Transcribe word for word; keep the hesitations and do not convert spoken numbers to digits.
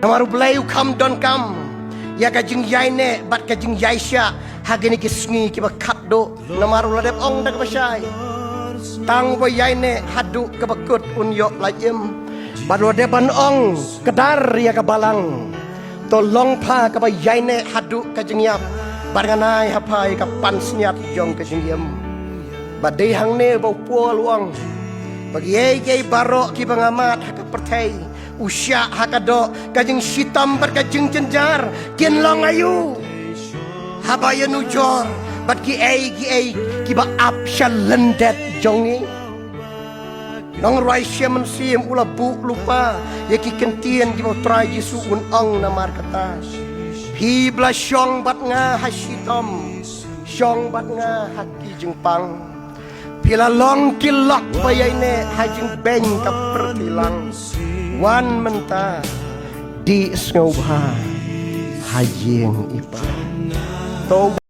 Namar U Blei u kham donkam ïa ka jingïaineh bad ka jingïaishah ha kine ki sngi kiba khatduh. Namar u la dep ong da kaba shai, tang uba ïaineh haduh kaba kut un ïoh lait im. Bad u la dep ban ong, kdar ïa ka balang. To long pha kaba ïaineh haduh ka jingïap, bad ngan ai ha pha ïa ka pansngiat jong ka jingim. Bad dei hangne ba u Paul u ong ba kiei kiei baroh kiba nga mad ha ka pyrthei, u shah ha ka doh, ka jingshitom bad ka jingjynjar kin long aïu haba ïanujor bad kiei kiei kiba ap sha lyndet jong ngi. Nongrwai Shem Mynsiem u la buh lypa ïa ki kyntien kiba U Trai Jisu un ong namar kata. Phi ba la shong bad nga ha shitom, shong bad nga ha ki jingpang. Phi la long ki lok ba ïaineh ha jingbeiñ ka pyrthei lang. Wan mynta, dih sngewbha ha ïing i Pa. To